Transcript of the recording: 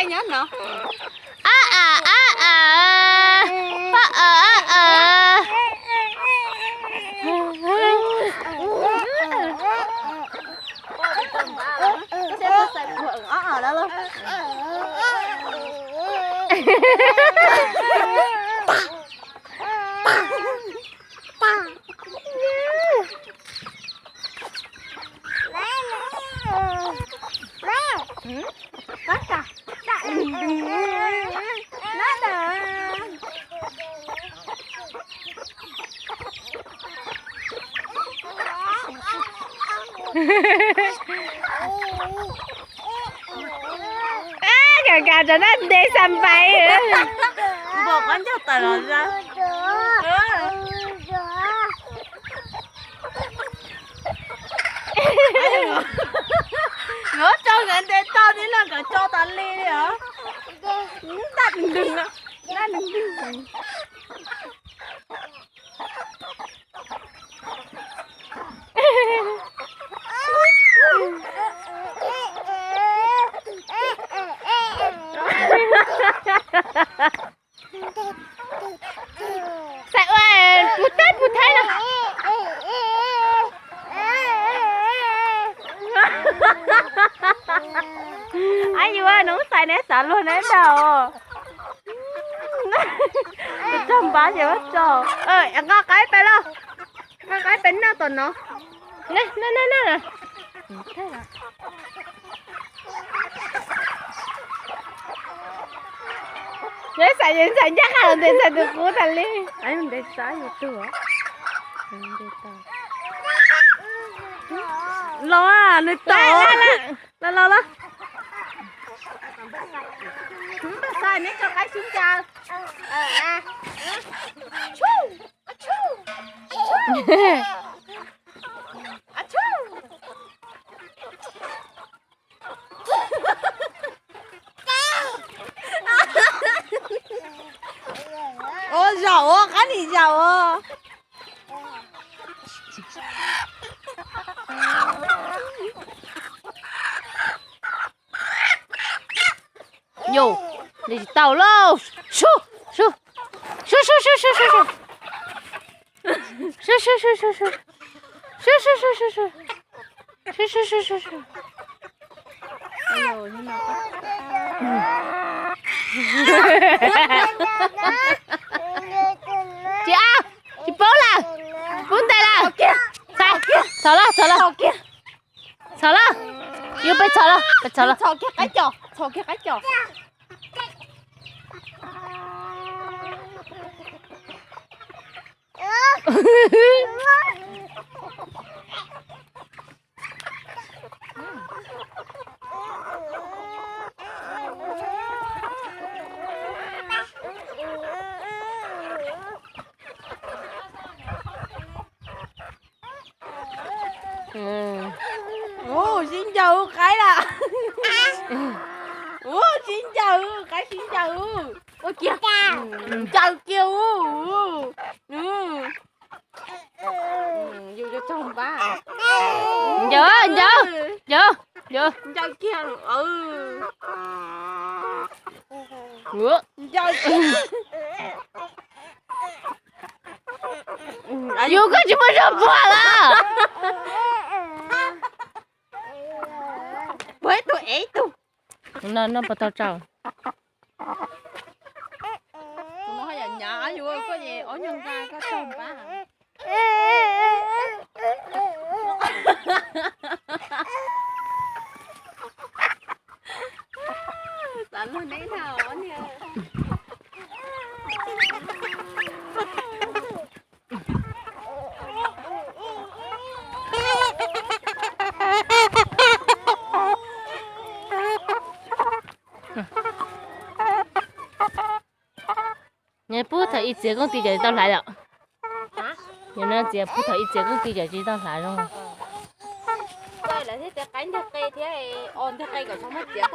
Nyob no. Ab a ab a, pab a ab a. Ab, kawg kawg rov noj ntev xav npais. Npog qab ncauj tawm los. Nkawd tso nkawd ntev tau thiab los nkawd tso tas li os. Ntaj ntws ntws no, ntaj ntws ntws. Xaiv ua puv teb puv thaib no. Ab, yus nov xaiv neb xav luag neb dag os. Txog npab ces muab tso. Nqa qaib pais los, nqa qaib pais noj tom no. Neb xav yeej xav ncaj qha los ntes xav tus qub tas li. Ntes xav yus tug. Los, nws tom. Los los los. Neb tso qaib sib ncaws. Ua zaum, ua qab nim zaum os. Yus, nws tsis tau lauj. Sub, sub, sub, sub, sub, sub, sub. Sub, sub, sub, sub, sub. Sub, sub, sub, sub, sub. Sub, sub, sub, sub, sub. Tsis, tsis paub lawm. Pub ntes lawm. Txhom lawm, txhom lawm. Txhom lawm. Yus peb txhom lawm, peb txhom lawm. Txhom kiag qaib cos, txhom kiag qaib cos. Ua, sib ncaws qaib lawm. Ua, sib ncaws, qaib sib ncaws. Ua kiag. Ncaws kiag. Yus tsaug npab. Ncaws, ncaws, ncaws, ncaws. Ncaws kiag. Ncaws kiag. Yus koj tsis muaj zog puag lawm. Puag ib tug ev ib tug. No, no puas tau tsau? Tus no yam nyav yus koj es ob nyuag nqa koj tsaug npab. Xav luag neb na os niag. Nws pub thaum ib txiav koob ti ces tau hlais lawm. Nws no txiav pub thaum ib txiav koob ti ces tsis tau hlais zoo. Lawv thiaj tias qaib nteg qe thiab, o nteg qe kom txhob muab txiav.